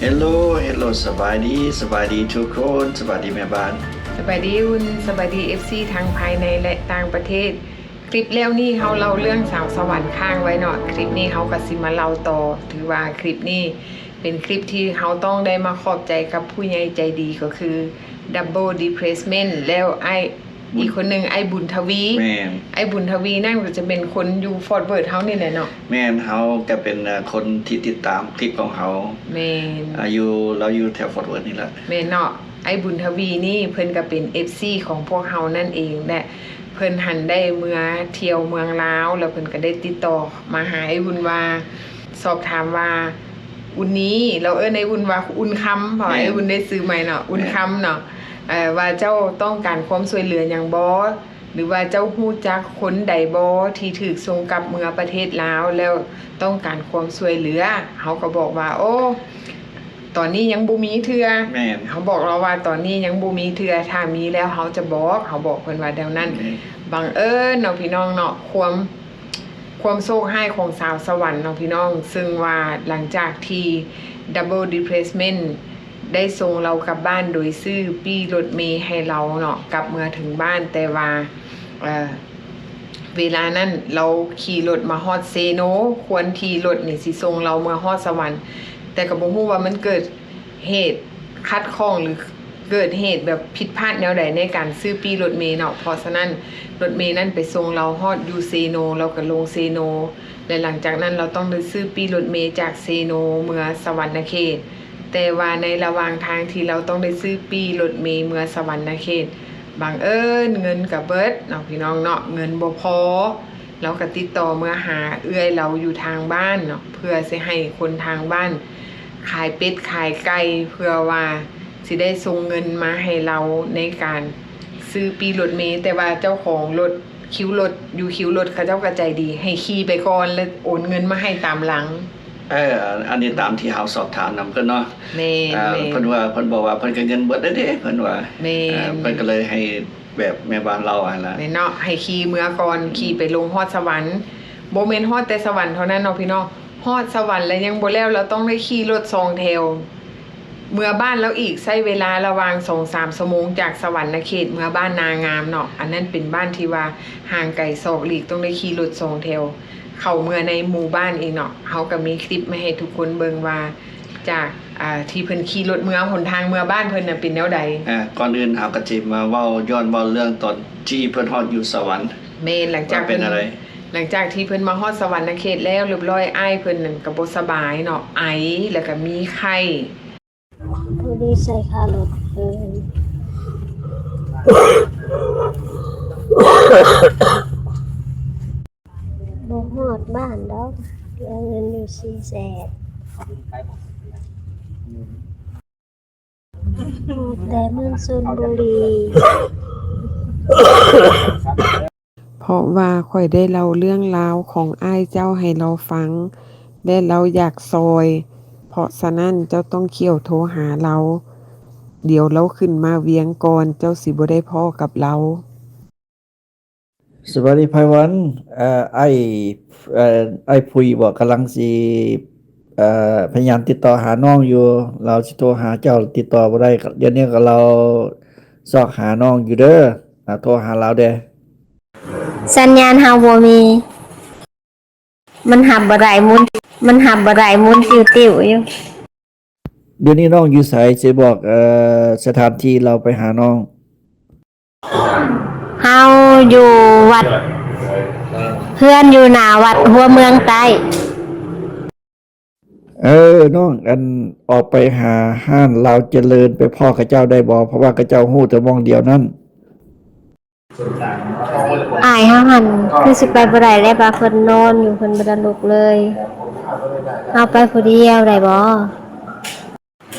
Hello Hello ສະບາຍດີ ສະບາຍດີທຸກຄົນ ສະບາຍດີແມ່ບ້ານ ສະບາຍດີອຸ່ນ ສະບາຍດີ ເອັຟຊີ ທັງພາຍໃນ ແລະ ຕ່າງປະເທດ. ຄລິບແລ້ວນີ້ເຮົາເລົ່າເລື່ອງສາວສະຫວັນຄ້າງໄວ້ເນາະ ຄລິບນີ້ເຮົາກໍຊິມາເລົ່າຕໍ່. ຖືວ່າຄລິບນີ້ເປັນຄລິບທີ່ເຮົາຕ້ອງໄດ້ມາຂອບໃຈກັບຜູ້ໃຫຍ່ໃຈດີ ກໍຄື Double Depressment ແລ້ວອ້າຍ ບຸນ ອີກຄົນໜຶ່ງ ອ້າຍບຸນທະວີ. ແມ່ນ ອ້າຍບຸນທະວີນັ້ນກໍຈະເປັນຄົນຢູ່ຟອດເວີດເຮົານີ້ແຫຼະເນາະ. ແມ່ນ ເຮົາກໍເປັນ ເອີ ຄົນທີ່ຕິດຕາມຄລິບຂອງເຮົາ. ແມ່ນ ອາ ຢູ່ ລາວຢູ່ແຖວຟອດເວີດນີ້ແຫຼະ. ແມ່ນເນາະ ອ້າຍບຸນທະວີນີ້ເພິ່ນກໍເປັນ ເອັຟຊີ ຂອງພວກເຮົານັ້ນເອງ ແລະ ເພິ່ນຫັ້ນໄດ້ເມືອທ່ຽວເມືອງລາວ ແລ້ວເພິ່ນກໍໄດ້ຕິດຕໍ່ມາຫາອ້າຍອຸ່ນວ່າ ສອບຖາມວ່າ ອຸ່ນນີ້ ລາວເອີ້ນອ້າຍອຸ່ນວ່າອຸ່ນຄຳ ເພາະວ່າ ແມ່ນ ອ້າຍອຸ່ນໄດ້ຊື່ໃໝ່ເນາະ ອຸ່ນຄຳເນາະ. ເອີ ວ່າເຈົ້າຕ້ອງການຄວາມຊ່ວຍເຫຼືອຫຍັງບໍ່ ຫຼືວ່າເຈົ້າຮູ້ຈັກຄົນໃດບໍ່ທີ່ຖືກສົ່ງກັບເມືອປະເທດລາວ ແລ້ວຕ້ອງການຄວາມຊ່ວຍເຫຼືອ? ເຮົາກໍບອກວ່າ ໂອ້ ຕອນນີ້ຍັງບໍ່ມີເທື່ອ. ແມ່ນ ເຮົາບອກລາວວ່າ ຕອນນີ້ຍັງບໍ່ມີເທື່ອ ຖ້າມີແລ້ວເຮົາຈະບອກ ເຮົາບອກເພິ່ນວ່າແນວນັ້ນ. ແມ່ນ ບັງເອີນເນາະ ພີ່ນ້ອງເນາະ ຄວາມ ຄວາມໂຊກຮ້າຍຂອງສາວສະຫວັນເນາະ ພີ່ນ້ອງ ເຊິ່ງວ່າຫຼັງຈາກທີ່ Double Depressment ໄດ້ສົ່ງລາວກັບບ້ານໂດຍຊື້ປີ້ລົດເມໃຫ້ລາວເນາະ ກັບເມືອເຖິງບ້ານ ແຕ່ວ່າ ເອີ ເວລານັ້ນລາວຂີ່ລົດມາຮອດເຊໂນ ຄວນທີ່ລົດນີ້ຊິສົ່ງລາວເມືອຮອດສະຫວັນ ແຕ່ກໍບໍ່ຮູ້ວ່າມັນເກີດ ເຫດຂັດຂ້ອງ ຫຼື ເກີດເຫດແບບຜິດພາດແນວໃດໃນການຊື້ປີ້ລົດເມເນາະ. ເພາະສະນັ້ນ ລົດເມນັ້ນໄປສົ່ງລາວຮອດຢູ່ເຊໂນ ລາວກໍລົງເຊໂນ ແລະ ຫຼັງຈາກນັ້ນລາວຕ້ອງໄດ້ຊື້ປີ້ລົດເມຈາກເຊໂນເມືອສະຫວັນນະເຂດ. ແຕ່ວ່າໃນລະຫວ່າງທາງທີ່ລາວຕ້ອງໄດ້ຊື້ປີ້ລົດເມເມືອສະຫວັນນະເຂດ ບັງເອີນເງິນກໍເບິດເນາະ ພີ່ນ້ອງເນາະ ເງິນບໍ່ພໍ. ລາວກໍຕິດຕໍ່ເມືອຫາເອື້ອຍລາວຢູ່ທາງບ້ານເນາະ ເພື່ອຊິໃຫ້ຄົນທາງບ້ານຂາຍເປັດຂາຍໄກ່ ເພື່ອວ່າຊິໄດ້ສົ່ງເງິນມາໃຫ້ລາວໃນການຊື້ປີ້ລົດເມ. ແຕ່ວ່າເຈົ້າຂອງລົດ ຄິວລົດ ຢູ່ຄິວລົດ ເຂົາເຈົ້າກໍໃຈດີ ໃຫ້ຂີ່ໄປກ່ອນ ແລ້ວໂອນເງິນມາໃຫ້ຕາມຫຼັງ. ເອີ ອັນນີ້ຕາມທີ່ເຮົາສອບຖາມນຳເພິ່ນເນາະ. ແມ່ນ ເອີ ແມ່ນ ເພິ່ນວ່າ ເພິ່ນບອກວ່າເພິ່ນກໍເງິນເບິດແລ້ວເດ້ ເພິ່ນວ່າ. ແມ່ນ ເອີ ເພິ່ນກໍເລີຍໃຫ້ ແບບແມ່ບ້ານເລົ່າຫັ້ນລະ. ແມ່ນເນາະ ໃຫ້ຂີ່ເມືອກ່ອນ ອືມ ຂີ່ໄປລົງຮອດສະຫວັນ. ບໍ່ແມ່ນຮອດແຕ່ສະຫວັນເທົ່ານັ້ນເນາະ ພີ່ນ້ອງ ຮອດສະຫວັນແລ້ວຍັງບໍ່ແລ້ວ ລາວຕ້ອງໄດ້ຂີ່ລົດສອງແຖວ ເມືອບ້ານລາວອີກ ໃຊ້ເວລາລະຫວ່າງສອງສາມຊົ່ວໂມງ ຈາກສະຫວັນນະເຂດເມືອບ້ານນາງາມເນາະ. ອັນນັ້ນເປັນບ້ານທີ່ວ່າຫ່າງໄກສອກຫຼີກ ຕ້ອງໄດ້ຂີ່ລົດສອງແຖວເຂົ້າເມືອໃນໝູ່ບ້ານອີກເນາະ. ເຮົາກໍມີຄລິບມາໃຫ້ທຸກຄົນເບິ່ງວ່າ ຈາກ ອ່າ ທີ່ເພິ່ນຂີ່ລົດເມືອ ຫົນທາງເມືອບ້ານເພິ່ນນະເປັນແນວໃດ? ອ່າ ກ່ອນອື່ນເຮົາກໍຊິມາເວົ້າ ຍ້ອນເວົ້າເລື່ອງຕອນທີ່ເພິ່ນຮອດຢູ່ສະຫວັນ. ແມ່ນ ຫຼັງຈາກເພິ່ນ ວ່າເປັນແນວໃດ? ຫຼັງຈາກທີ່ເພິ່ນມາຮອດສະຫວັນນະເຂດແລ້ວຮຽບຮ້ອຍ ອ້າຍເພິ່ນນັ້ນກໍບໍ່ສະບາຍເນາະ ໄອ ແລ້ວກໍມີໄຂ້ ພໍດີໃສ່ຄ່າລົດເພິ່ນ ບໍ່ຮອດບ້ານດອກ ເຫຼືອເງິນຢູ່ສີ່ແສນ ຮອດແຕ່ເມືອງຊົນບູລີ. ເພາະວ່າຂ້ອຍໄດ້ເລົ່າເລື່ອງລາວຂອງອ້າຍເຈົ້າໃຫ້ລາວຟັງ ແລະ ລາວຢາກຊ່ອຍ, ເພາະສະນັ້ນເຈົ້າຕ້ອງຂ້ຽວໂທຫາລາວ. ດຽວລາວຂຶ້ນມາວຽງກ່ອນ, ເຈົ້າຊິບໍ່ໄດ້ພໍ້ກັບລາວ. ສະບາຍດີ ໄພວັນ. ເອີ ອ້າຍ ເອີ ອ້າຍຜຸຍບໍ ກຳລັງຊິ ເອີ ພະຍາຍາມຕິດຕໍ່ຫານ້ອງຢູ່, ລາວຊິໂທຫາເຈົ້າ ຕິດຕໍ່ບໍ່ໄດ້. ດຽວນີ້ກໍລາວຊອກຫານ້ອງຢູ່ເດີ, ອາ ໂທຫາລາວແດ່. ສັນຍານເຮົາບໍ່ມີ, ມັນຮັບບໍ່ໄດ້, ໝູນ ມັນຮັບບໍ່ໄດ້, ໝູນຕິວໆຢູ່. ດຽວນີ້ນ້ອງຢູ່ໃສ? ຊິບອກ ເອີ ສະຖານທີ່ລາວໄປຫານ້ອງ. ເຮົາຢູ່ວັດ, ເຮືອນຢູ່ໜ້າວັດຫົວເມືອງໃຕ້. ເອີ ນ້ອງ ອັນ ອອກໄປຫາຮ້ານລາວຈະເລີນ ໄປພໍ້ເຂົາເຈົ້າໄດ້ບໍ່? ເພາະວ່າເຂົາເຈົ້າຮູ້ແຕ່ໝ່ອງດຽວນັ້ນ. ອ້າຍເຮົາຫັ້ນຄືຊິໄປບໍ່ໄດ້ແລ້ວ, ວ່າເພິ່ນນອນຢູ່, ເພິ່ນບໍ່ໄດ້ລຸກເລີຍ. ເຮົາໄປຜູ້ດຽວໄດ້ບໍ່?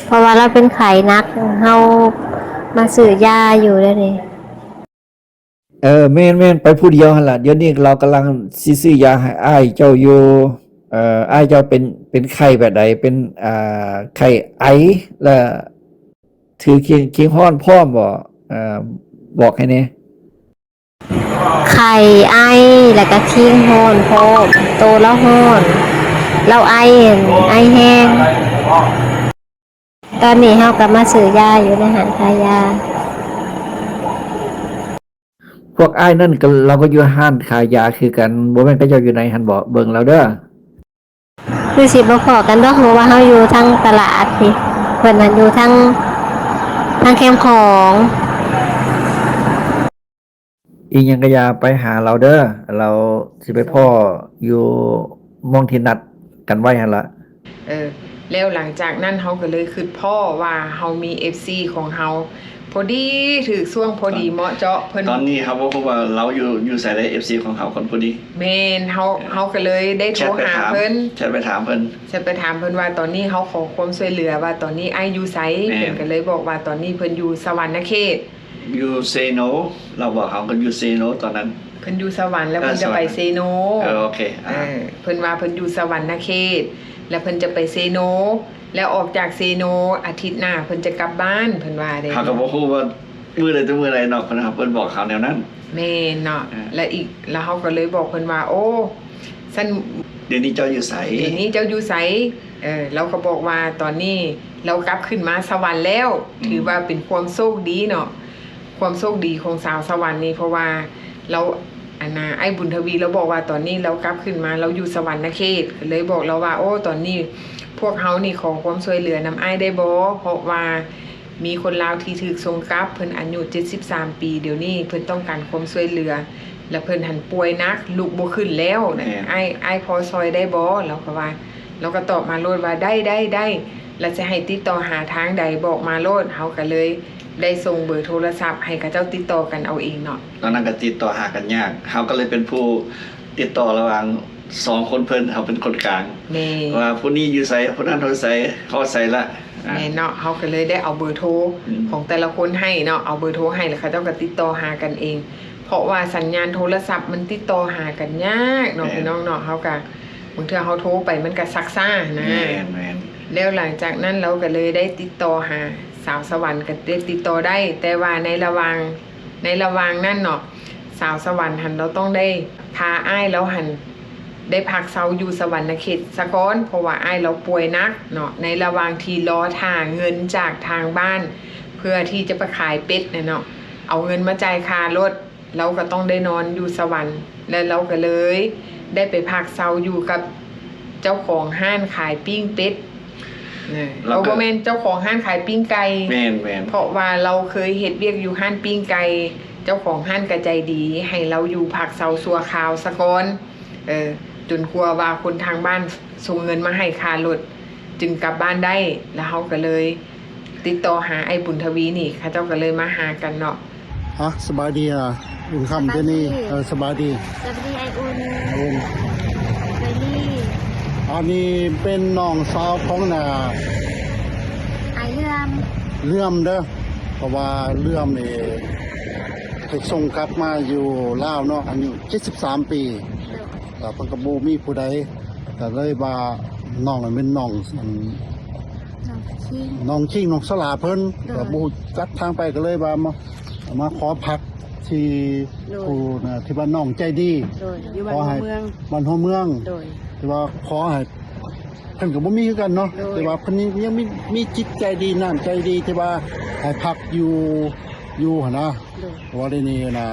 ເພາະວ່າລາວເປັນໄຂ້ໜັກ, ເຮົາມາຊື້ຢາຢູ່ເດນີ້. ເອີ ແມ່ນໆ ໄປຜູ້ດຽວຫັ້ນລະ. ດຽວນີ້ລາວກຳລັງຊິຊື້ຢາໃຫ້ອ້າຍເຈົ້າຢູ່. ເອີ ອ້າຍເຈົ້າເປັນ ເປັນໄຂ້ແບບໃດ? ເປັນ ອ່າ ໄຂ້ໄອ ແລະ ຖືຄີງ ຄີງຮ້ອນພ້ອມບໍ? ເອີ ບອກໃຫ້ແດ່. ໄຂ້ໄອ ແລ້ວກະຄີງຮ້ອນພ້ອມ, ໂຕລາວຮ້ອນ, ລາວໄອ, ໄອແຮງ. ຕອນນີ້ເຮົາກໍມາຊື້ຢາຢູ່ໃນຮ້ານຂາຍຢາ. ພວກອ້າຍນັ້ນກໍ ລາວກໍຢູ່ຮ້ານຂາຍຢາຄືກັນ, ບໍ່ແມ່ນເຂົາເຈົ້າຢູ່ໃນຫັ້ນບໍ? ເບິ່ງລາວເດີ. ຄືຊິບໍ່ພໍ້ກັນດອກ, ເພາະວ່າເຮົາຢູ່ທາງຕະຫຼາດພີ້, ເພິ່ນນັ້ນຢູ່ທາງ ທາງແຄມຂອງ. ອີ່ຫຍັງກໍຢ່າໄປຫາລາວເດີ, ລາວຊິໄປພໍ້ຢູ່ໝ່ອງທີ່ນັດກັນໄວ້ຫັ້ນລະ. ເອີ ແລ້ວຫຼັງຈາກນັ້ນເຮົາກໍເລີຍຄິດພໍ້ວ່າເຮົາມີເອັຟຊີຂອງເຮົາ ພໍດີຖືກຊ່ວງ ພໍດີເໝາະເຈາະ. ເພິ່ນ ຕອນນີ້ເຮົາບໍ່ຮູ້ວ່າລາວຢູ່ ຢູ່ໃສເດ້ ເອັຟຊີຂອງເຮົາຄົນຜູ້ນີ້. ແມ່ນ, ເຮົາ ເອີ ເຮົາກໍເລີຍໄດ້ໂທຫາເພິ່ນ ແຊັດໄປຖາມເພິ່ນ ແຊັດໄປຖາມເພິ່ນວ່າ ຕອນນີ້ເຮົາຂໍຄວາມຊ່ວຍເຫຼືອວ່າ ຕອນນີ້ອ້າຍຢູ່ໃສ? ແມ່ນ. ເພິ່ນກໍເລີຍບອກວ່າ ຕອນນີ້ເພິ່ນຢູ່ສະຫວັນນະເຂດ. ຢູ່ເຊໂນ, ລາວບອກເຮົາເພິ່ນຢູ່ເຊໂນຕອນນັ້ນ. ເພິ່ນຢູ່ສະຫວັນ ແລ້ວເພິ່ນຈະໄປເຊໂນ. ເອີ ໂອເຄ ອ່າ ເອີ ເພິ່ນວ່າເພິ່ນຢູ່ສະຫວັນນະເຂດ ແລ້ວເພິ່ນຈະໄປເຊໂນ, ແລ້ວອອກຈາກເຊໂນອາທິດໜ້າເພິ່ນຈະກັບບ້ານ ເພິ່ນວ່າເດ້. ເຮົາກໍບໍ່ຮູ້ວ່າມື້ໃດແຕ່ມື້ໃດເນາະ, ເພິ່ນ ເພິ່ນບອກເຮົາແນວນັ້ນ. ແມ່ນເນາະ. ເອີ ແລ້ວອີກ ແລ້ວເຮົາກໍເລີຍບອກເພິ່ນວ່າ ໂອ້ ຊັ້ນ ດຽວນີ້ເຈົ້າຢູ່ໃສ? ດຽວນີ້ເຈົ້າຢູ່ໃສ? ເອີ ລາວກໍບອກວ່າຕອນນີ້ລາວກັບຂຶ້ນມາສະຫວັນແລ້ວ. ອືມ ຖືວ່າເປັນຄວາມໂຊກດີເນາະ, ຄວາມໂຊກດີຂອງຊາວສະຫວັນນີ້ ເພາະວ່າລາວ ອັນນ່າ ອ້າຍບຸນທະວີລາວບອກວ່າ ຕອນນີ້ລາວກັບຂຶ້ນມາ ລາວຢູ່ສະຫວັນນະເຂດ. ກໍເລີຍບອກລາວວ່າ ໂອ້ ຕອນນີ້ພວກເຮົານີ້ຂໍຄວາມຊ່ວຍເຫຼືອນຳອ້າຍໄດ້ບໍ່? ເພາະວ່າ ມີຄົນລາວທີ່ຖືກສົ່ງກັບ ເພິ່ນອາຍຸເຈັດສິບສາມປີ ດຽວນີ້ເພິ່ນຕ້ອງການຄວາມຊ່ວຍເຫຼືອ ແລະ ເພິ່ນຫັ້ນປ່ວຍໜັກ ລຸກບໍ່ຂຶ້ນແລ້ວ. ແມ່ນ. ອ້າຍ ອ້າຍພໍຊ່ອຍໄດ້ບໍ່? ລາວກໍວ່າ ລາວກໍຕອບມາໂລດວ່າ ໄດ້ ໄດ້ ໄດ້ ແລ້ວຈະໃຫ້ຕິດຕໍ່ຫາທາງໃດ ບອກມາໂລດ. ເຮົາກໍເລີຍໄດ້ສົ່ງເບີໂທລະສັບໃຫ້ເຂົາເຈົ້າຕິດຕໍ່ກັນເອົາເອງເນາະ. ຕອນນັ້ນກໍຕິດຕໍ່ຫາກັນຍາກ, ເຮົາກໍເລີຍເປັນຜູ້ຕິດຕໍ່ລະຫວ່າງ ສອງຄົນເພິ່ນ ເຮົາເປັນຄົນກາງ. ແມ່ນ. ວ່າຜູ້ນີ້ຢູ່ໃສ ຜູ້ນັ້ນຢູ່ໃສ ຮອດໃສລະ. ອ່າ ແມ່ນເນາະ, ເຮົາກໍເລີຍໄດ້ເອົາເບີໂທ ອືມ ຂອງແຕ່ລະຄົນໃຫ້ເນາະ, ເອົາເບີໂທໃຫ້ ແລ້ວເຂົາເຈົ້າກໍຕິດຕໍ່ຫາກັນເອງ. ເພາະວ່າສັນຍານໂທລະສັບມັນຕິດຕໍ່ຫາກັນຍາກເນາະ ແມ່ນ ພີ່ນ້ອງເນາະ. ເຮົາກໍບາງເທື່ອເຮົາໂທໄປມັນກໍຊັກຊ້ານະ. ແມ່ນໆ. ແລ້ວຫຼັງຈາກນັ້ນລາວກໍເລີຍໄດ້ຕິດຕໍ່ຫາສາວສະຫວັນ ກໍໄດ້ຕິດຕໍ່ໄດ້, ແຕ່ວ່າໃນລະຫວ່າງ ໃນລະຫວ່າງນັ້ນເນາະ ສາວສະຫວັນຫັ້ນລາວຕ້ອງໄດ້ພາອ້າຍລາວຫັ້ນໄດ້ພັກເຊົາຢູ່ສະຫວັນນະເຂດສາກ່ອນ ເພາະວ່າອ້າຍລາວປ່ວຍໜັກເນາະ. ໃນລະຫວ່າງທີ່ລໍຖ້າເງິນຈາກທາງບ້ານ ເພື່ອທີ່ຈະໄປຂາຍເປັດນະເນາະ ເອົາເງິນມາຈ່າຍຄ່າລົດ ລາວກໍຕ້ອງໄດ້ນອນຢູ່ສະຫວັນ ແລະ ລາວກໍເລີຍໄດ້ໄປພັກເຊົາຢູ່ກັບເຈົ້າຂອງຮ້ານຂາຍປີ້ງເປັດ. ເອີ ເອົາ ບໍ່ແມ່ນ ເຈົ້າຂອງຮ້ານຂາຍປີ້ງໄກ່. ແມ່ນໆ. ເພາະວ່າລາວເຄີຍເຮັດວຽກຢູ່ຮ້ານປີ້ງໄກ່ ເຈົ້າຂອງຮ້ານກໍໃຈດີໃຫ້ລາວຢູ່ພັກເຊົາຊົ່ວຄາວສາກ່ອນ ເອີ ຈົນກວ່າວ່າຄົນທາງບ້ານສົ່ງເງິນມາໃຫ້ຄ່າລົດ ຈຶ່ງກັບບ້ານໄດ້. ແລ້ວເຮົາກໍເລີຍຕິດຕໍ່ຫາອ້າຍບຸນທະວີນີ້ ເຂົາເຈົ້າກໍເລີຍມາຫາກັນເນາະ. ຮະ ສະບາຍດີອະ ບຸນຄຳ ເດນີ້. ເອີ ສະບາຍດີ. ສະບາຍດີອ້າຍອຸ່ນ. ອ້າຍອຸ່ນ ສະບາຍດີ. ອັນນີ້ເປັນນ້ອງສາວຂອງ ນາ ອ້າຍເຫຼື່ອມ ເຫຼື່ອມເດີ. ເພາະວ່າເຫຼື່ອມນີ້ຖືກສົ່ງກັບມາຢູ່ລາວເນາະ ອາຍຸເຈັດສິບສາມປີ. ໂດຍ. ແລ້ວເພິ່ນກໍບໍ່ມີຜູ້ໃດ ກໍເລີຍວ່ານ້ອງນັ້ນເປັນນ້ອງ ນ້ອງຄິງ ນ້ອງຄິງ ນ້ອງສະຫຼາເພິ່ນ. ໂດຍ. ກໍບໍ່ຮູ້ຈັກທາງໄປ ກໍເລີຍວ່າມາ ມາຂໍພັກທີ່ ໂດຍ ຜູ້ນະ ທີ່ວ່ານ້ອງໃຈດີ. ໂດຍ. ຢູ່ບ້ານຫົວເມືອງ ບ້ານຫົວເມືອງ. ໂດຍ. ທີ່ວ່າຂໍໃຫ້ ເພິ່ນກໍບໍ່ມີຄືກັນເນາະ. ໂດຍ. ແຕ່ວ່າເພິ່ນຍັງ ຍັງມີ ມີຈິດໃຈດີ ນ້ຳໃຈດີ ທີ່ວ່າໃຫ້ພັກຢູ່ ຢູ່ຫັ້ນນະ. ໂດຍ. ເພາະວ່າດຽວນີ້ນະ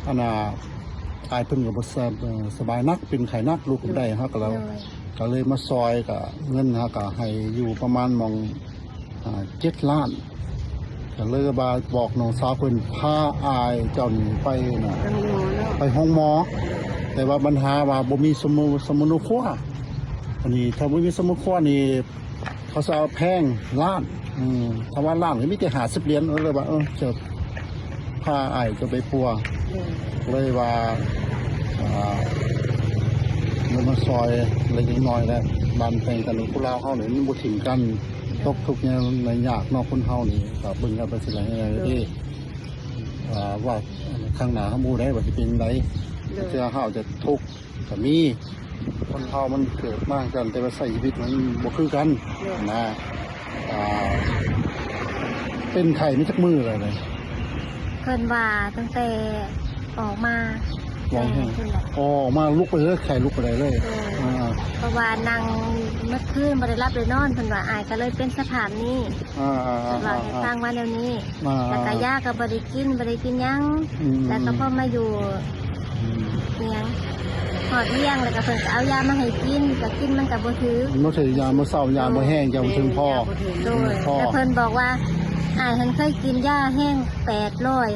ອັນນະ ອ້າຍເພິ່ນກໍບໍ່ສະ ເອີ ສະບາຍໜັກ ເປັນໄຂ້ໜັກ ລຸກບໍ່ໄດ້. ໂດຍ. ເຮົາກໍເລີຍ ໂດຍ ກໍເລີຍມາຊ່ອຍ ກໍເງິນເຮົາກໍໃຫ້ຢູ່ປະມານໝ່ອງ ອ່າ ເຈັດລ້ານ. ກໍເລີຍວ່າບອກນ້ອງສາວເພິ່ນພາອ້າຍເຈົ້ານີ້ໄປນະ ໄປໂຮງໝໍເນາະ ໄປໂຮງໝໍ. ແຕ່ວ່າບັນຫາວ່າບໍ່ມີສະໝູ ສະໝູໂນຄົວ. ອັນນີ້ຖ້າບໍ່ມີສະໝູໂນຄົວນີ້ ເຂົາຊິເອົາແພງ ລ້ານ. ອືມ ຖ້າວ່າລ້ານກໍມີແຕ່ຫ້າສິບຫຼຽນ. ເອີ ເລີຍວ່າ ເອີ ຈະພາອ້າຍເຈົ້າໄປປົວ. ໂດຍ. ເລີຍວ່າ ອ່າ ເງິນມາຊ່ອຍເລັກໆນ້ອຍໆ ແລະ ບ້ານແພງກັນ ຄົນລາວເຮົານີ້ມັນບໍ່ຖິ້ມກັນ. ຕົກທຸກຍາກ ຍາກເນາະ ຄົນເຮົານີ້ກໍເບິ່ງກັນໄປທີລະແນວ. ໂດຍ. ເດ້ ອ່າ ວ່າຂ້າງໜ້າເຮົາບໍ່ຮູ້ໄດ້ວ່າຊິເປັນໃດ. ໂດຍ. ເທື່ອເຮົາຈະທຸກ ກໍມີ ຄົນເຮົາມັນເກີດມາຄືກັນ ແຕ່ວ່າໃຊ້ຊີວິດມັນບໍ່ຄືກັນ. ໂດຍ. ນະ ອ່າ ເປັນໄຂ້ມາຈັກມື້ແລ້ວນີ້? ເພິ່ນວ່າຕັ້ງແຕ່ອອກມາ ໄຫຼແຮງ ແມ່ນ ຂຶ້ນແລ້ວ ອໍ ອອກມາລຸກໄປເລີຍ ໄຂ້ລຸກໄປໄດ້ເລີຍ ໂດຍ ອ່າ ເພາະວ່ານັ່ງໝົດຄືນ ບໍ່ໄດ້ຫຼັບໄດ້ນອນ ເພິ່ນວ່າ ອ້າຍກໍເລີຍເປັນສະພາບນີ້ ອ່າໆໆໆ ເພິ່ນເວົ້າໃຫ້ຟັງມາແນວນີ້ ອ່າໆໆ ແລ້ວກໍຢາກໍບໍ່ໄດ້ກິນ ບໍ່ໄດ້ກິນຫຍັງ ອືມ ແລ້ວກໍພໍມາຢູ່ ອືມ ອີຫຍັງ ຮອດວຽງ ແລ້ວກໍເພິ່ນກໍເອົາຢາມາໃຫ້ກິນ ກໍກິນມັນກໍບໍ່ຖືກ ບໍ່ຖືກຢາ ບໍ່ເຊົາ ຢາບໍ່ແຮງ ຢາບໍ່ເຖິງພໍ ໂດຍ ພໍ ແລ້ວເພິ່ນບອກວ່າ ອ້າຍຫັ້ນເຄີຍກິນຢາແຮງແປດຮ້ອຍ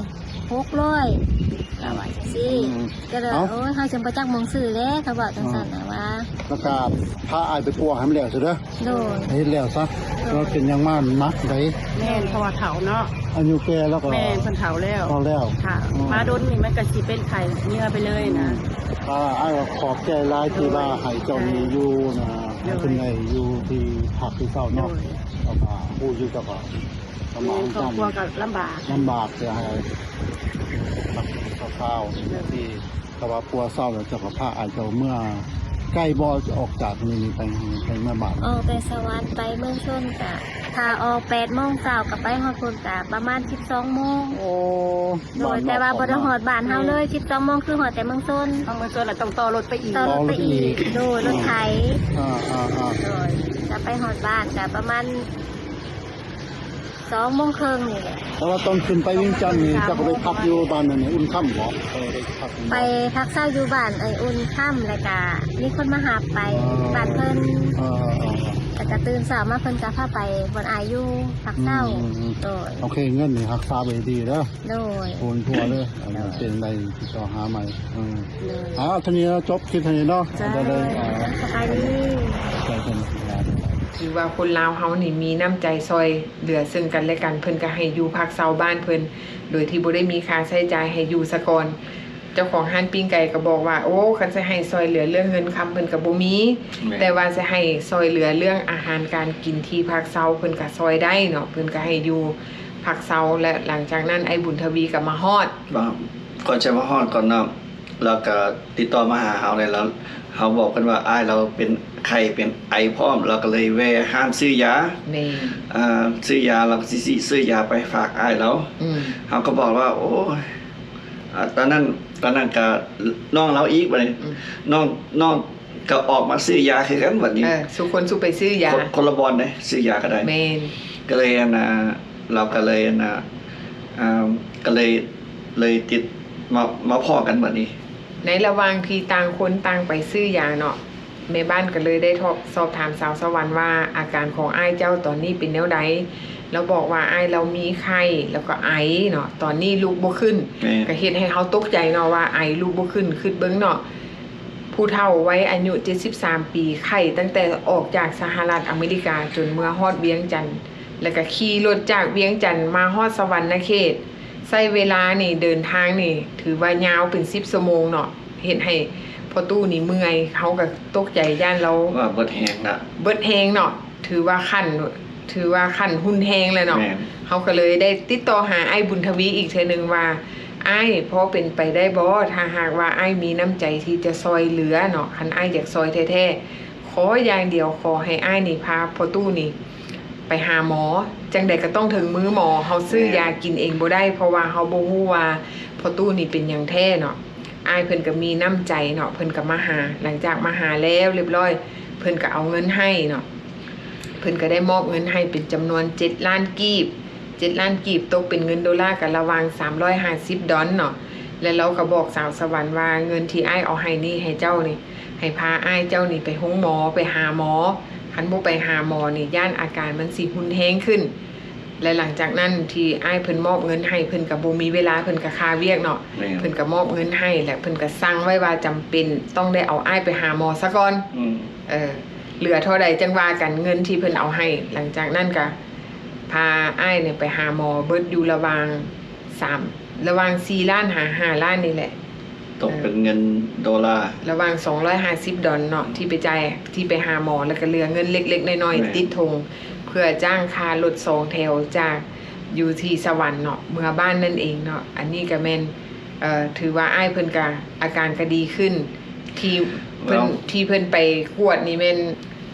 ຫົກຮ້ອຍ ລາວວ່າຈັ່ງຊີ້ ອືມ ກໍເລີຍ ເອົ້າ ໂອ້ຍ ເຮົາຈຶ່ງບໍ່ຈັກໝ່ອງຊື້ເດ້ ເຂົາເວົ້າຈັ່ງຊັ້ນນະ ອ່າ ວ່າ ແລ້ວກໍພາອ້າຍໄປປົວໃຫ້ມັນແລ້ວຊະເດີ ໂດຍ ໃຫ້ເຮັດແລ້ວຊະ ໂດຍ ວ່າເປັນຫຍັງມາໜັກໃດ ແມ່ນ ເພາະວ່າເຖົ້າເນາະ ອາຍຸແກ່ແລ້ວກໍ ແມ່ນ ເພິ່ນເຖົ້າແລ້ວ ເຖົ້າແລ້ວ ຖ້າ ອືມ ມາດົນນີ້ມັນກໍຊິເປັນໄຂ້ເຫຍື້ອໄປເລີຍນະ ອືມ ອ່າ ອ້າຍກໍຂອບໃຈຫຼາຍທີ່ວ່າໃຫ້ເຈົ້ານີ້ຢູ່ນະ ໃຫ້ເພິ່ນໄດ້ຢູ່ທີ່ພັກທີ່ເຊົາເນາະ ໂດຍ ເຈົ້າກໍຮູ້ຢູ່ ເຈົ້າກໍລຳບາກ ແມ່ນ ຄອບຄົວກໍລຳບາກ ລຳບາກ ເພື່ອໃຫ້ ເອີ ຮັກສາວໆ ໂດຍ ທີ່ ຖ້າວ່າປົວເຊົາແລ້ວ ເຈົ້າກໍພາອ້າຍເຈົ້າເມືອ ໄກບໍ່? ອອກຈາກນີ້ໄປ ໄປເມືອບ້ານ ອອກແຕ່ສະຫວັນໄປເມືອງຊົນ ກະຖ້າອອກແປດໂມງເຊົ້າ ກໍໄປຮອດພຸ້ນກະປະມານສິບສອງໂມງ ໂອ້ ໂດຍ ບ້ານນອກ ແຕ່ວ່າບໍ່ໄດ້ຮອດບ້ານເຮົາເລີຍ ສິບສອງໂມງ ຄືຮອດແຕ່ເມືອງຊົນ ເມືອງຊົນລະຕ້ອງຕໍ່ລົດໄປອີກ ຕໍ່ລົດໄປອີກ ໂດຍ ລົດໄຖ ອ່າໆໆ ໂດຍ ກະໄປຮອດບ້ານກະປະມານ ສອງໂມງເຄິ່ງນີ້ແຫຼະ ແຕ່ວ່າຕອນຂຶ້ນໄປວຽງຈັນນີ້ ເຈົ້າກໍໄປພັກຢູ່ບ້ານນັ້ນ ອຸ່ນຄຳບໍ? ເອີ ໄປພັກ ໄປພັກເຊົາຢູ່ບ້ານອ້າຍອຸ່ນຄຳ ແລ້ວກະມີຄົນມາຮັບໄປ ອໍ ບ້ານເພິ່ນ ເອີໆໆໆ ແລ້ວກະຕື່ນເຊົ້າມາເພິ່ນກະພາໄປບ່ອນອ້າຍຢູ່ພັກເຊົາ ອືມໆໆ ໂດຍ ໂອເຄ ເງິນນີ້ຮັກສາໄວ້ດີເດີ ໂດຍ ໂອນທົ່ວເດີ ອັນນີ້ ໂດຍ ເປັນໃດຕິດຕໍ່ຫາໃໝ່ ເອີ ໂດຍ ອ່າ ເທົ່ານີ້ເນາະ ຈົບຄລິບເທົ່ານີ້ເນາະ ເຈົ້າ ໄດ້ເລີຍ ອ່າ ສະບາຍດີ ຖືວ່າຄົນລາວເຮົານີ້ມີນ້ຳໃຈຊ່ອຍເຫຼືອເຊິ່ງກັນແລະກັນ ເພິ່ນກໍໃຫ້ຢູ່ພັກເຊົາບ້ານເພິ່ນ ໂດຍທີ່ບໍ່ໄດ້ມີຄ່າໃຊ້ຈ່າຍ ໃຫ້ຢູ່ສາກ່ອນ. ເຈົ້າຂອງຮ້ານປີ້ງໄກ່ກໍບອກວ່າ ໂອ້ ຄັນຊິໃຫ້ຊ່ອຍເຫຼືອເລື່ອງເງິນຄຳເພິ່ນກໍບໍ່ມີ ແມ່ນ ແຕ່ວ່າຊິໃຫ້ຊ່ອຍເຫຼືອເລື່ອງອາຫານການກິນທີ່ພັກເຊົາ ເພິ່ນກໍຊ່ອຍໄດ້ເນາະ ເພິ່ນກໍໃຫ້ຢູ່ພັກເຊົາ ແລະ ຫຼັງຈາກນັ້ນອ້າຍບຸນທະວີກໍມາຮອດ ວ່າກ່ອນຈະມາຮອດກ່ອນເນາະ ລາວກະຕິດຕໍ່ມາຫາເຮົາແລ້ວ ລາວ ເຮົາບອກເພິ່ນວ່າ ອ້າຍລາວເປັນໄຂ້ເປັນໄອພ້ອມ ລາວກະເລີຍແວ່ຮ້ານຊື້ຢາ ແມ່ນ ອ່າ ຊື້ຢາ ລາວກະຊິ ຊິຊື້ຢາໄປຝາກອ້າຍລາວ ອືມ ເຮົາກະບອກວ່າ ໂອ້ຍ ອ່າ ຕອນນັ້ນ ຕອນນັ້ນກະນ້ອງລາວອີກບາດນີ້ ອືມ ນ້ອງ ນ້ອງກະອອກມາຊື້ຢາຄືກັນບາດນີ້ ເອີ ສູ່ຄົນສູ່ໄປຊື້ຢາ ຄົນ ຄົນລະບ່ອນເດ້ ຊື້ຢາກະໄດ້ ແມ່ນ ກະເລີຍ ອັນນ່າ ລາວກະເລີຍ ອັນນ່າ ອ່າ ກະເລີຍ ເລີຍຕິດມາ ມາພໍ້ກັນບາດນີ້. ໃນລະຫວ່າງທີ່ຕ່າງຄົນຕ່າງໄປຊື້ຢາເນາະ ແມ່ບ້ານກໍເລີຍໄດ້ທອບ ສອບຖາມສາວສະຫວັນວ່າ ອາການຂອງອ້າຍເຈົ້າຕອນນີ້ເປັນແນວໃດ? ລາວບອກວ່າ ອ້າຍລາວມີໄຂ້ ແລ້ວກໍໄອເນາະ ຕອນນີ້ລຸກບໍ່ຂຶ້ນ ແມ່ນ ກໍເຮັດໃຫ້ເຮົາຕົກໃຈເນາະວ່າ ໄອລຸກບໍ່ຂຶ້ນ ຄິດເບິ່ງເນາະ ຜູ້ເຖົ້າໄວອາຍຸເຈັດສິບສາມປີ ໄຂ້ຕັ້ງແຕ່ອອກຈາກສະຫະລັດອາເມລິກາ ຈົນເມືອຮອດວຽງຈັນ ແລ້ວກໍຂີ່ລົດຈາກວຽງຈັນມາຮອດສະຫວັນນະເຂດ ໃຊ້ເວລານີ້ ເດີນທາງນີ້ ຖືວ່າຍາວເປັນສິບຊົ່ວໂມງເນາະ ເຮັດໃຫ້ພໍ່ຕູ້ນີ້ເມື່ອຍ ເຮົາກໍຕົກໃຈ ຢ້ານລາວວ່າເບິດແຮງລະ ເບິດແຮງເນາະ ຖືວ່າຂັ້ນ ຖືວ່າຂັ້ນຮຸນແຮງແລ້ວເນາະ ແມ່ນ ເຮົາກໍເລີຍໄດ້ຕິດຕໍ່ຫາອ້າຍບຸນທະວີອີກເທື່ອໜຶ່ງວ່າ ອ້າຍ ພໍເປັນໄປໄດ້ບໍ່ ຖ້າຫາກວ່າອ້າຍມີນ້ຳໃຈທີ່ຈະຊ່ອຍເຫຼືອເນາະ ຄັນອ້າຍຢາກຊ່ອຍແທ້ໆ ຂໍຢ່າງດຽວ ຂໍໃຫ້ອ້າຍນີ້ພາພໍ່ຕູ້ນີ້ ໄປຫາໝໍ ຈັ່ງໃດກໍຕ້ອງເຖິງມືໝໍ ເຮົາຊື້ ແມ່ນ ຢາກິນເອງບໍ່ໄດ້ ເພາະວ່າເຮົາບໍ່ຮູ້ວ່າພໍ່ຕູ້ນີ້ເປັນຫຍັງແທ້ເນາະ ອ້າຍເພິ່ນກໍມີນ້ຳໃຈເນາະ ເພິ່ນກໍມາຫາ ຫຼັງຈາກມາຫາແລ້ວລຽບລ້ອຍ ເພິ່ນກໍເອົາເງິນໃຫ້ເນາະ ເພິ່ນກໍໄດ້ມອບເງິນໃຫ້ເປັນຈຳນວນເຈັດລ້ານກີບ ເຈັດລ້ານກີບ ຕົກເປັນເງິນໂດລາກໍລະຫວ່າງສາມຮ້ອຍຫ້າສິບດອນເນາະ ແລະ ລາວກໍບອກສາວສະຫວັນວ່າ ເງິນທີ່ອ້າຍເອົາໃຫ້ນີ້ ໃຫ້ເຈົ້ານີ້ ໃຫ້ພາອ້າຍເຈົ້ານີ້ໄປໂຮງໝໍ ໄປຫາໝໍ ຄັນບໍ່ໄປຫາໝໍນີ້ ຢ້ານອາການມັນຊິຮຸນແຮງຂຶ້ນ ແລະ ຫຼັງຈາກນັ້ນທີ່ອ້າຍເພິ່ນມອບເງິນໃຫ້ ເພິ່ນກະບໍ່ມີເວລາ ເພິ່ນກະຄາວຽກເນາະ ແມ່ນ ເພິ່ນກະມອບເງິນໃຫ້ ແລະ ເພິ່ນກະສັ່ງໄວ້ວ່າຈຳເປັນຕ້ອງໄດ້ເອົາອ້າຍໄປຫາໝໍສາກ່ອນ ອືມ ເອີ ເຫຼືອເທົ່າໃດຈັ່ງວ່າກັນ ເງິນທີ່ເພິ່ນເອົາໃຫ້ ຫຼັງຈາກນັ້ນກະພາອ້າຍນີ້ໄປຫາໝໍ ເບິດຢູ່ລະຫວ່າງ ສາມ ລະຫວ່າງສີ່ລ້ານຫາຫ້າລ້ານນີ້ແຫຼະ ຕົກເປັນເງິນໂດລາ ລະຫວ່າງສອງຮ້ອຍຫ້າສິບດອນເນາະ ທີ່ໄປຈ່າຍ ທີ່ໄປຫາໝໍ ແລ້ວກະເຫຼືອເງິນເລັກໆນ້ອຍໆ ແມ່ນ ຕິດຖົງ ເພື່ອຈ້າງຄ່າລົດສອງແຖວຈາກຢູ່ທີ່ສະຫວັນເນາະ ເມືອບ້ານນັ້ນເອງເນາະ ອັນນີ້ກະແມ່ນ ເອີ ຖືວ່າອ້າຍເພິ່ນກະອາການກະດີຂຶ້ນ ທີ່ເພິ່ນ ທີ່ເພິ່ນໄປກວດນີ້ແມ່ນ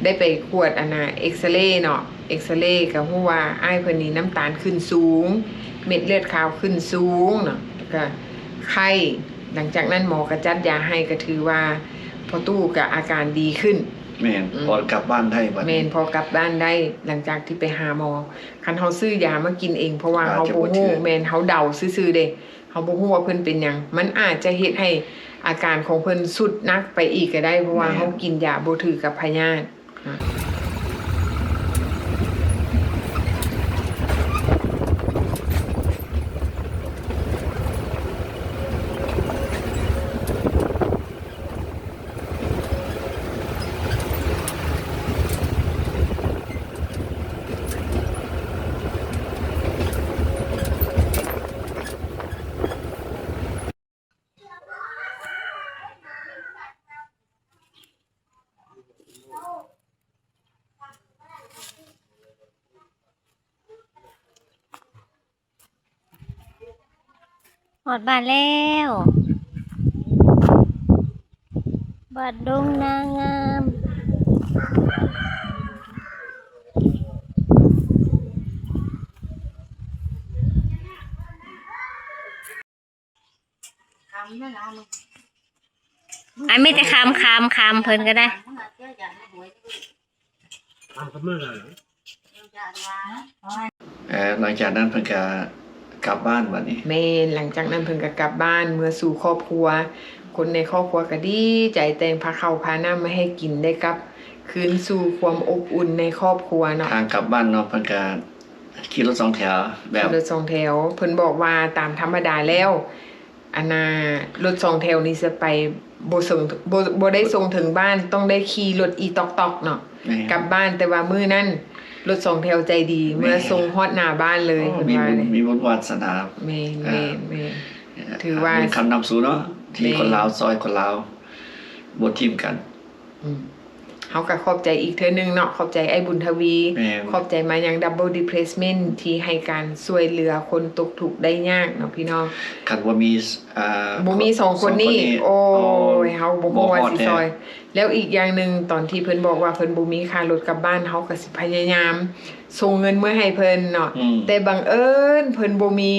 ໄດ້ໄປກວດອັນນ່າ ເອັກສະເລເນາະ ເອັກສະເລກະຮູ້ວ່າອ້າຍເພິ່ນນີ້ນ້ຳຕານຂຶ້ນສູງ ເມັດເລືອດຂາວຂຶ້ນສູງເນາະ ແລ້ວກະໄຂ້ ຫຼັງຈາກນັ້ນໝໍກໍຈັດຢາໃຫ້ ກໍຖືວ່າພໍ່ຕູ້ກໍອາການດີຂຶ້ນ. ແມ່ນ ອືມ ພໍກັບບ້ານໄດ້ບັດນີ້. ແມ່ນ ພໍກັບບ້ານໄດ້ ຫຼັງຈາກທີ່ໄປຫາໝໍ. ຄັນເຮົາຊື້ຢາມາກິນເອງ ເພາະວ່າເຮົາບໍ່ຮູ້ ອາດຈະບໍ່ຖືກ. ແມ່ນ ເຮົາເດົາຊື່ໆເດ້ ເຮົາບໍ່ຮູ້ວ່າເພິ່ນເປັນຫຍັງ. ມັນອາດຈະເຮັດໃຫ້ອາການຂອງເພິ່ນສຸດໜັກໄປອີກກໍໄດ້ ເພາະວ່າ ແມ່ນ ເຮົາກິນຢາບໍ່ຖືກກັບພະຍາດ. ຮອດບ້ານແລ້ວ ບ້ານດົງນາງາມ. ອັນມີແຕ່ຄຳ ຄຳ ຄຳເພິ່ນກໍໄດ້. ເອີ ຫຼັງຈາກນັ້ນເພິ່ນກໍກັບບ້ານບັດນີ້. ແມ່ນ ຫຼັງຈາກນັ້ນເພິ່ນກໍກັບບ້ານ ເມືອສູ່ຄອບຄົວ. ຄົນໃນຄອບຄົວກໍດີໃຈ ແຕ່ງພາເຂົ້າພານ້ຳມາໃຫ້ກິນ ໄດ້ກັບຄືນສູ່ຄວາມອົບອຸ່ນໃນຄອບຄົວເນາະ. ທາງກັບບ້ານເນາະ ເພິ່ນກໍ ຂີ່ລົດສອງແຖວ ແບບ ຂີ່ລົດສອງແຖວ. ເພິ່ນບອກວ່າຕາມທຳມະດາແລ້ວ ອັນນ່າ ລົດສອງແຖວນີ້ຈະໄປບໍ່ເຖິງ ບໍ່ ບໍ່ໄດ້ສົ່ງເຖິງບ້ານ ຕ້ອງໄດ້ຂີ່ລົດອີຕອກໆເນາະ ແມ່ນ ກັບບ້ານ. ແຕ່ວ່າມື້ນັ້ນລົດສອງແຖວໃຈດີ ແມ່ນ ເມືອສົ່ງຮອດໜ້າບ້ານເລີຍ ໂອ້ ເພິ່ນວ່າ. ມີບຸນ ມີບຸນວາສະໜາ. ແມ່ນ ເອີ ແມ່ນ ແມ່ນ ຖືວ່າບຸນຄຳນຳສູ່ເນາະ ທີ່ ແມ່ນ ຄົນລາວຊ່ອຍຄົນລາວ ບໍ່ຖິ້ມກັນ. ອືມ ເຮົາກໍຂອບໃຈອີກເທື່ອໜຶ່ງເນາະ ຂອບໃຈອ້າຍບຸນທະວີ ແມ່ນ ຂອບໃຈມາຍັງ Double Depressment ທີ່ໃຫ້ການຊ່ວຍເຫຼືອຄົນຕົກທຸກໄດ້ຍາກເນາະພີ່ນ້ອງ. ຄັນບໍ່ມີ ເອີ ບໍ່ມີສອງຄົນນີ້ ສອງຄົນນີ້ ໂອ້ຍ ໂອ້ຍ ເຮົາບໍ່ຮູ້ວ່າຊິຊ່ອຍ. ແລ້ວອີກຢ່າງໜຶ່ງ ຕອນທີ່ເພິ່ນບອກວ່າເພິ່ນບໍ່ມີຄ່າລົດກັບບ້ານ ເຮົາກໍຊິພະຍາຍາມສົ່ງເງິນເມືອໃຫ້ເພິ່ນເນາະ ອືມ ແຕ່ບັງເອີນເພິ່ນບໍ່ມີ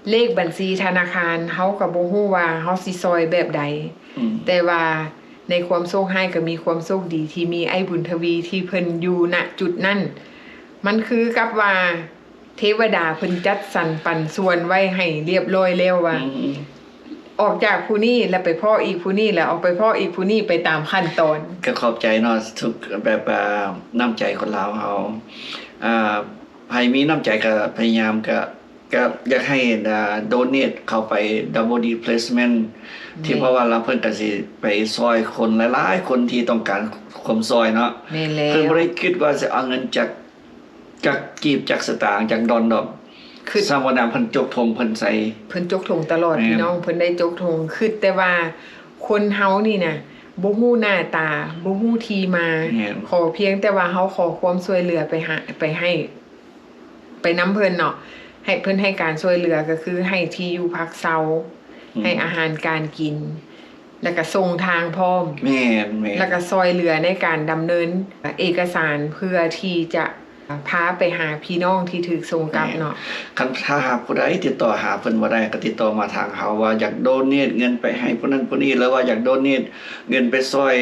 ເລກບັນຊີທະນາຄານ ເຮົາກໍບໍ່ຮູ້ວ່າເຮົາຊິຊ່ອຍແບບໃດ. ອືມ ແຕ່ວ່າໃນຄວາມໂຊກຮ້າຍກໍມີຄວາມໂຊກດີ ທີ່ມີອ້າຍບຸນທະວີ ທີ່ເພິ່ນຢູ່ ນະ ຈຸດນັ້ນ. ມັນຄືກັບວ່າເທວະດາເພິ່ນຈັດສັນປັນສ່ວນໄວ້ໃຫ້ລຽບລ້ອຍແລ້ວວ່າ ອືມ ອອກຈາກຜູ້ນີ້ແລ້ວໄປພໍ້ອີກຜູ້ນີ້ ແລ້ວອອກໄປພໍ້ອີກຜູ້ນີ້ ໄປຕາມຂັ້ນຕອນ. ກໍຂອບໃຈເນາະ ທຸກແບບ ອ່າ ນ້ຳໃຈຄົນລາວເຮົາ ອ່າ ໃຜມີນ້ຳໃຈກໍພະຍາຍາມ ກໍ ກໍຢາກໃຫ້ ອ່າ donate ເຂົ້າໄປ Double Depressment ແມ່ນ ທີ່ ເພາະວ່າລາວເພິ່ນກໍຊິໄປຊ່ອຍຄົນຫຼາຍໆຄົນທີ່ຕ້ອງການຄວາມຊ່ອຍເນາະ. ແມ່ນແລ້ວ ເພິ່ນບໍ່ໄດ້ຄິດວ່າຊິເອົາເງິນຈາກ ຈາກກີບ ຈາກສະຕາງ ຈາກດອນດອກ ຄື ສຳວ່ານຳເພິ່ນຈົກຖົງເພິ່ນໃສ່ ເພິ່ນຈົກຖົງຕະຫຼອດ ແມ່ນ ພີ່ນ້ອງ ເພິ່ນໄດ້ຈົກຖົງ. ຄິດແຕ່ວ່າຄົນເຮົານີ້ນະ ບໍ່ຮູ້ໜ້າຕາ ບໍ່ຮູ້ທີ່ມາ ແມ່ນ ຂໍພຽງແຕ່ວ່າເຮົາຂໍຄວາມຊ່ວຍເຫຼືອໄປຫາ ໄປໃຫ້ ໄປນຳເພິ່ນເນາະ ໃຫ້ເພິ່ນໃຫ້ການຊ່ວຍເຫຼືອ ກໍຄືໃຫ້ທີ່ຢູ່ພັກເຊົາ ອືມ ໃຫ້ອາຫານການກິນ ແລ້ວກໍສົ່ງທາງພ້ອມ. ແມ່ນໆ ແລ້ວກໍຊ່ອຍເຫຼືອໃນການດຳເນີນເອກະສານ ເພື່ອທີ່ຈະພາໄປຫາພີ່ນ້ອງທີ່ຖືກສົ່ງກັບເນາະ. ແມ່ນ ຄັນຖ້າຫາກຜູ້ໃດຕິດຕໍ່ຫາເພິ່ນບໍ່ໄດ້ ກໍຕິດຕໍ່ມາທາງເຮົາ ວ່າຢາກ donate ເງິນໄປໃຫ້ຜູ້ນັ້ນຜູ້ນີ້ ຫຼືວ່າຢາກ donate ເງິນໄປຊ່ອຍ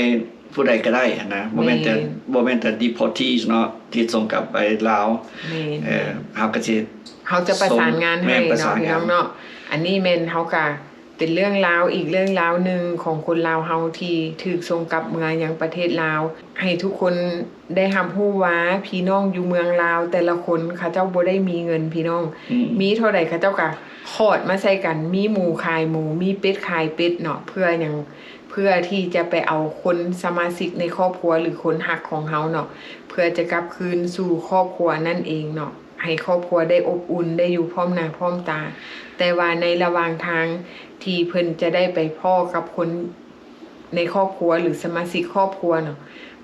ຜູ້ໃດກໍໄດ້ຫັ້ນນະ ບໍ່ແມ່ນແຕ່ ແມ່ນ ບໍ່ແມ່ນແຕ່ deportees ເນາະ ທີ່ສົ່ງກັບໄປລາວ. ແມ່ນ ເອີ ເຮົາກໍຊິ ເຮົາຈະປະສານງານໃຫ້ ແມ່ນ ປະສານງານເນາະ ພີ່ນ້ອງເນາະ. ອັນນີ້ແມ່ນເຮົາກໍເປັນເລື່ອງລາວ ອີກເລື່ອງລາວໜຶ່ງຂອງຄົນລາວເຮົາທີ່ຖືກສົ່ງກັບເມືອຍັງປະເທດລາວ ໃຫ້ທຸກຄົນໄດ້ຮັບຮູ້ວ່າ ພີ່ນ້ອງຢູ່ເມືອງລາວແຕ່ລະຄົນ ເຂົາເຈົ້າບໍ່ໄດ້ມີເງິນ ພີ່ນ້ອງ ອືມ ມີເທົ່າໃດເຂົາເຈົ້າກໍຂອດມາໃສ່ກັນ ມີໝູຂາຍໝູ ມີເປັດຂາຍເປັດເນາະ ເພື່ອຫຍັງ? ເພື່ອທີ່ຈະໄປເອົາຄົນສະມາຊິກໃນຄອບຄົວ ຫຼື ຄົນຮັກຂອງເຮົາເນາະ ເພື່ອຈະກັບຄືນສູ່ຄອບຄົວນັ້ນເອງເນາະ ໃຫ້ຄອບຄົວໄດ້ອົບອຸ່ນ ໄດ້ຢູ່ພ້ອມໜ້າພ້ອມຕາ. ແຕ່ວ່າໃນລະຫວ່າງທາງທີ່ເພິ່ນຈະໄດ້ໄປພໍ້ກັບຄົນໃນຄອບຄົວ ຫຼື ສະມາຊິກຄອບຄົວເນາະ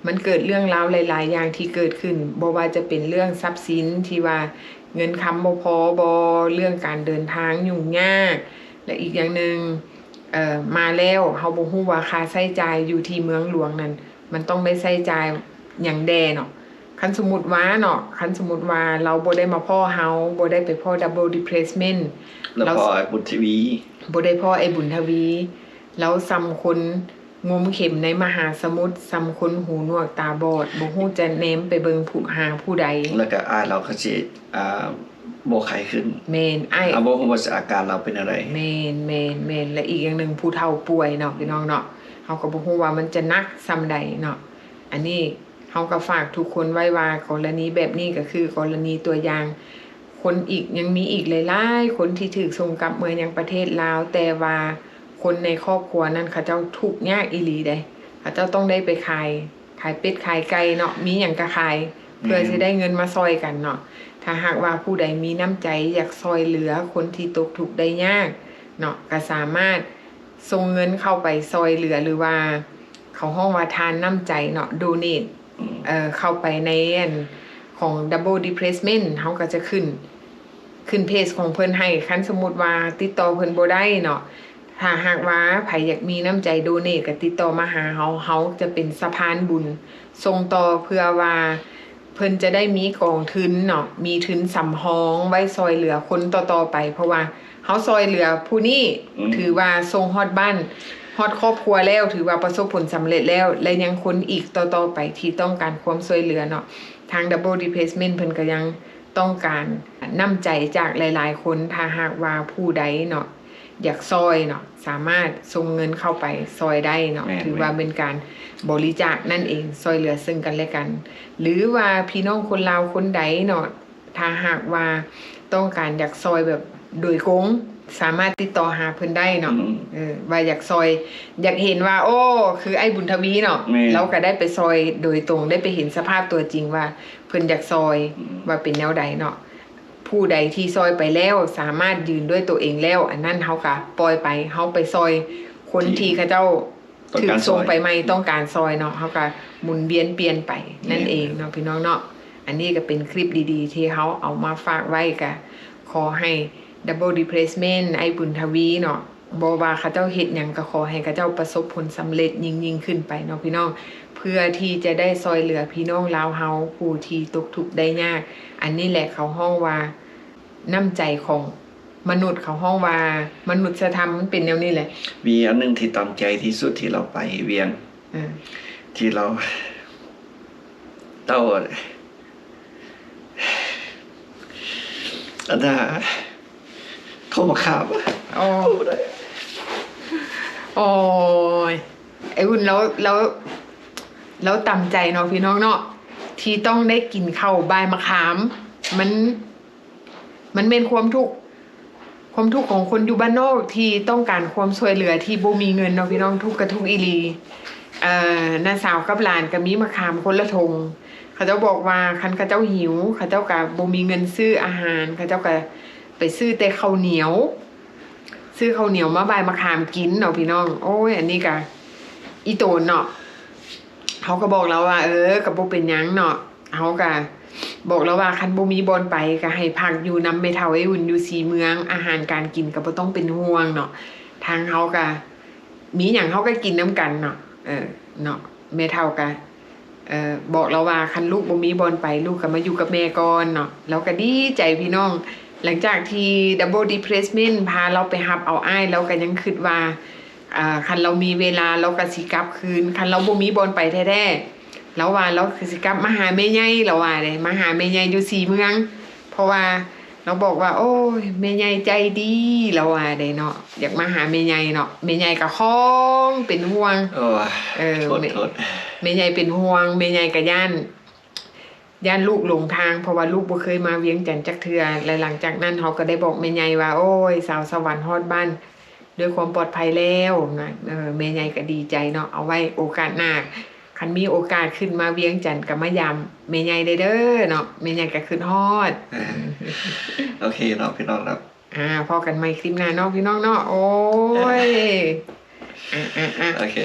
ມັນເກີດເລື່ອງລາວຫຼາຍໆຢ່າງທີ່ເກີດຂຶ້ນ ບໍ່ວ່າຈະເປັນເລື່ອງຊັບສິນທີ່ວ່າເງິນຄຳບໍ່ພໍບໍ ເລື່ອງການເດີນທາງຫຍຸ້ງຍາກ ແລະ ອີກຢ່າງໜຶ່ງ ເອີ ມາແລ້ວເຮົາບໍ່ຮູ້ວ່າຄ່າໃຊ້ຈ່າຍຢູ່ທີ່ເມືອງຫຼວງນັ້ນ ມັນຕ້ອງໄດ້ໃຊ້ຈ່າຍຫຍັງແດ່ເນາະ. ຄັນສົມມຸດວ່າເນາະ ຄັນສົມມຸດວ່າລາວບໍ່ໄດ້ມາພໍ້ເຮົາ ບໍ່ໄດ້ໄປພໍ້ Double Depressment ແລ້ວ ລາວ ພໍ້ອ້າຍບຸນທະວີ ບໍ່ໄດ້ພໍ້ອ້າຍບຸນທະວີ ລາວສ່ຳຄົນງົມເຂັມໃນມະຫາສະໝຸດ, ສ່ຳຄົນຫູໜວກຕາບອດ, ບໍ່ຮູ້ຈະແນມໄປເບິ່ງຜູ້ ຫາຜູ້ໃດ. ແລ້ວກໍອ້າຍລາວກໍຊິ ອ່າ ບໍ່ໄຄຂຶ້ນ. ແມ່ນ, ອ້າຍ ເຮົາບໍ່ຮູ້ວ່າອາການລາວເປັນແນວໃດ. ແມ່ນ, ແມ່ນ, ແມ່ນ. ແລະ ອີກຢ່າງໜຶ່ງ ຜູ້ເຖົ້າປ່ວຍເນາະ ພີ່ນ້ອງເນາະ, ເຮົາກໍບໍ່ຮູ້ວ່າມັນຈະໜັກສ່ຳໃດເນາະ. ອັນນີ້ເຮົາກໍຝາກທຸກຄົນໄວ້ວ່າ ກໍລະນີແບບນີ້ກໍຄືກໍລະນີຕົວຢ່າງ. ຄົນອີກ ຍັງມີອີກຫຼາຍໆຄົນທີ່ຖືກສົ່ງກັບເມືອຍັງປະເທດລາວ, ແຕ່ວ່າຄົນໃນຄອບຄົວນັ້ນເຂົາເຈົ້າທຸກຍາກອີ່ຫຼີເດ້. ເຂົາເຈົ້າຕ້ອງໄດ້ໄປຂາຍ ຂາຍເປັດຂາຍໄກ່ເນາະ, ມີຫຍັງກໍຂາຍ ເພື່ອ ແມ່ນ ຊິໄດ້ເງິນມາຊ່ອຍກັນເນາະ. ຖ້າຫາກວ່າຜູ້ໃດມີນ້ຳໃຈຢາກຊ່ອຍເຫຼືອຄົນທີ່ຕົກທຸກໄດ້ຍາກເນາະ, ກໍສາມາດສົ່ງເງິນເຂົ້າໄປຊ່ອຍເຫຼືອ ຫຼືວ່າເຂົາຮ້ອງວ່າທານນ້ຳໃຈເນາະ, ໂດເນດ ອືມ ເອີ ເຂົ້າໄປໃນອັນຂອງ Double Displacement ເຮົາກໍຈະຂຶ້ນ ຂຶ້ນເພຈຂອງເພິ່ນໃຫ້. ຄັນສົມມຸດວ່າຕິດຕໍ່ເພິ່ນບໍ່ໄດ້ເນາະ, ຖ້າຫາກວ່າໃຜຢາກມີນ້ຳໃຈໂດເນດ ກໍຕິດຕໍ່ມາຫາເຮົາ, ເຮົາຈະເປັນສະພານບຸນສົ່ງຕໍ່ ເພື່ອວ່າເພິ່ນຈະໄດ້ມີກອງທຶນເນາະ, ມີທຶນສຳຮອງໄວ້ຊ່ອຍເຫຼືອຄົນຕໍ່ໆໄປ, ເພາະວ່າເຮົາຊ່ອຍເຫຼືອຜູ້ນີ້ ອືມ ຖືວ່າສົ່ງຮອດບ້ານ ຮອດຄອບຄົວແລ້ວ ຖືວ່າປະສົບຜົນສຳເລັດແລ້ວ ແລະ ຍັງຄົນອີກຕໍ່ໆໄປທີ່ຕ້ອງການຄວາມຊ່ວຍເຫຼືອເນາະ. ທາງ Double Displacement ເພິ່ນກໍຍັງ ຕ້ອງການນ້ຳໃຈຈາກຫຼາຍໆຄົນ. ຖ້າຫາກວ່າຜູ້ໃດເນາະ ຢາກຊ່ອຍເນາະ, ສາມາດສົ່ງເງິນເຂົ້າໄປຊ່ອຍໄດ້ເນາະ, ແມ່ນ ຖືວ່າແມ່ນ ເປັນການບໍລິຈາກນັ້ນເອງ, ຊ່ອຍເຫຼືອເຊິ່ງກັນແລະກັນ. ຫຼືວ່າພີ່ນ້ອງຄົນລາວຄົນໃດເນາະ, ຖ້າຫາກວ່າຕ້ອງການຢາກຊ່ອຍແບບໂດຍກົງ, ສາມາດຕິດຕໍ່ຫາເພິ່ນໄດ້ເນາະ. ອືມ ເອີ ວ່າຢາກຊ່ອຍ, ຢາກເຫັນວ່າ ໂອ້ ຄືອ້າຍບຸນທະວີເນາະ, ແມ່ນ ລາວກໍໄດ້ໄປຊ່ອຍໂດຍຕົງ, ໄດ້ໄປເຫັນສະພາບຕົວຈິງວ່າ ເພິ່ນຢາກຊ່ອຍ ອືມ ວ່າເປັນແນວໃດເນາະ. ຜູ້ໃດທີ່ຊ່ອຍໄປແລ້ວ ສາມາດຢືນດ້ວຍຕົວເອງແລ້ວ, ອັນນັ້ນເຮົາກະປ່ອຍໄປ, ເຮົາໄປຊ່ອຍຄົນທີ່ ທີ່ເຂົາເຈົ້າຖືກສົ່ງໄປໃໝ່ ຕ້ອງການຊ່ອຍເນາະ, ເຮົາກະໝູນວຽນປ່ຽນໄປນັ້ນເອງເນາະ ແມ່ນ ພີ່ນ້ອງເນາະ. ອັນນີ້ກະເປັນຄລິບດີໆທີ່ເຮົາເອົາມາຝາກໄວ້, ກະຂໍໃຫ້ Double Displacement ອ້າຍບຸນທະວີເນາະ ບໍ່ວ່າເຂົາເຈົ້າເຮັດຫຍັງ ກໍຂໍໃຫ້ເຂົາເຈົ້າປະສົບຜົນສຳເລັດຍິ່ງໆຂຶ້ນໄປເນາະ ພີ່ນ້ອງ, ເພື່ອທີ່ຈະໄດ້ຊ່ອຍເຫຼືອພີ່ນ້ອງລາວເຮົາຜູ້ທີ່ຕົກທຸກໄດ້ຍາກ. ອັນນີ້ແຫຼະເຂົາຮ້ອງວ່ານ້ຳໃຈຂອງມະນຸດ, ເຂົາຮ້ອງວ່າມະນຸດສະທຳ, ມັນເປັນແນວນີ້ແຫຼະ. ມີອັນໜຶ່ງທີ່ຕາມໃຈທີ່ສຸດ ທີ່ລາວໄປວຽງ ເອີ ທີ່ລາວ ເຕົ້າ ອັນນ່າ ໂທມາຂາມ. ໂອ້ ໂອ້ຍ ໄອ້ອຸ່ນລາວ ລາວ ລາວຕຳໃຈເນາະ ພີ່ນ້ອງເນາະ ທີ່ຕ້ອງໄດ້ກິນເຂົ້າບາຍມະຂາມ. ມັນ ມັນແມ່ນຄວາມທຸກ ຄວາມທຸກຂອງຄົນຢູ່ບ້ານນອກທີ່ຕ້ອງການຄວາມຊ່ວຍເຫຼືອທີ່ບໍ່ມີເງິນເນາະ ພີ່ນ້ອງ, ທຸກກະທຸກອີ່ຫຼີ. ເອີ ນ້າສາວກັບຫຼານກະມີມະຂາມຄົນລະຖົງ. ເຂົາເຈົ້າບອກວ່າຄັນເຂົາເຈົ້າຫິວ ເຂົາເຈົ້າກະບໍ່ມີເງິນຊື້ອາຫານ, ເຂົາເຈົ້າກະໄປຊື້ແຕ່ເຂົ້າໜຽວ ຊື້ເຂົ້າໜຽວມາບາຍມະຂາມກິນເນາະ ພີ່ນ້ອງ. ໂອ້ຍ ອັນນີ້ກະອີ່ໂຕນເນາະ. ເຮົາກໍບອກລາວວ່າ ເອີ ກໍບໍ່ເປັນຫຍັງເນາະ. ເຮົາກະບອກລາວວ່າ ຄັນບໍ່ມີບ່ອນໄປ ກະໃຫ້ພັກຢູ່ນຳແມ່ເຖົ້າໄອ້ອຸ່ນຢູ່ສີເມືອງ, ອາຫານການກິນກະບໍ່ຕ້ອງເປັນຫ່ວງເນາະ. ທາງເຮົາກະມີຫຍັງເຮົາກະກິນນຳກັນເນາະ. ເອີ ເນາະ ແມ່ເຖົ້າກະ ເອີ ບອກລາວວ່າ ຄັນລູກບໍ່ມີບ່ອນໄປ ລູກກະມາຢູ່ກັບແມ່ກ່ອນເນາະ. ລາວກະດີໃຈ ພີ່ນ້ອງ. ຫຼັງຈາກທີ່ Double Displacement ພາລາວໄປຮັບເອົາອ້າຍ, ລາວກະຍັງຄິດວ່າ ອ່າ ຄັນລາວມີເວລາ ລາວກະຊິກັບຄືນ, ຄັນລາວບໍ່ມີບ່ອນໄປແທ້ໆ ລາວວ່າລາວຄືຊິກັບມາຫາແມ່ໃຫຍ່, ລາວວ່າເດ້ ມາຫາແມ່ໃຫຍ່ຢູ່ສີເມືອງ. ເພາະວ່າລາວບອກວ່າ ໂອ້ຍ ແມ່ໃຫຍ່ໃຈດີ, ລາວວ່າເດ້ເນາະ, ຢາກມາຫາແມ່ໃຫຍ່ເນາະ. ແມ່ໃຫຍ່ກະຄອງເປັນຫ່ວງ. ໂອ້ຍ ເອີ ໂທດ ແມ່ ໂທດ ແມ່ໃຫຍ່ເປັນຫ່ວງ, ແມ່ໃຫຍ່ກະຢ້ານ ຢ້ານລູກຫຼົງທາງ ເພາະວ່າລູກບໍ່ເຄີຍມາວຽງຈັນຈັກເທື່ອ. ແລະ ຫຼັງຈາກນັ້ນເຮົາກໍໄດ້ບອກແມ່ໃຫຍ່ວ່າ ໂອ້ຍ ສາວສະຫວັນຮອດບ້ານດ້ວຍຄວາມປອດໄພແລ້ວນະ. ເອີ ແມ່ໃຫຍ່ກໍດີໃຈເນາະ. ເອົາໄວ້ໂອກາດໜ້າ ຄັນມີໂອກາດຂຶ້ນມາວຽງຈັນກໍມາຢາມແມ່ໃຫຍ່ໄດ້ເດີເນາະ, ແມ່ໃຫຍ່ກໍຄິດຮອດ. ໂອເຄເນາະ ພີ່ນ້ອງເນາະ. ອ່າ ພໍ້ກັນໃໝ່ຄລິບໜ້າເນາະ ພີ່ນ້ອງເນາະ. ໂອ້ຍ ອ່າ ອ່າ ອ່າ ໂອເຄ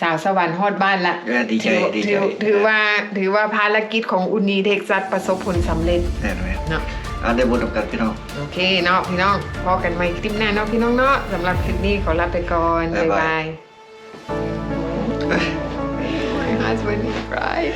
ສາວສະຫວັນຮອດບ້ານລະ. ເອີ ດີໃຈ ຖື ດີໃຈ ຖື ຖືວ່າ ຖືວ່າພາລະກິດຂອງອຸ່ນນີເທັກຊັສປະສົບຜົນສຳເລັດ. ແມ່ນໆ ເນາະ. ອ່າ ໄດ້ບຸນນຳກັນ ພີ່ນ້ອງ. ໂອເຄເນາະ ພີ່ນ້ອງ, ພໍ້ກັນໃໝ່ຄລິບໜ້າເນາະ ພີ່ນ້ອງເນາະ. ສຳລັບຄລິບນີ້ຂໍລາໄປກ່ອນ. ບາຍບາຍ. ບາຍບາຍ. My husband is crying.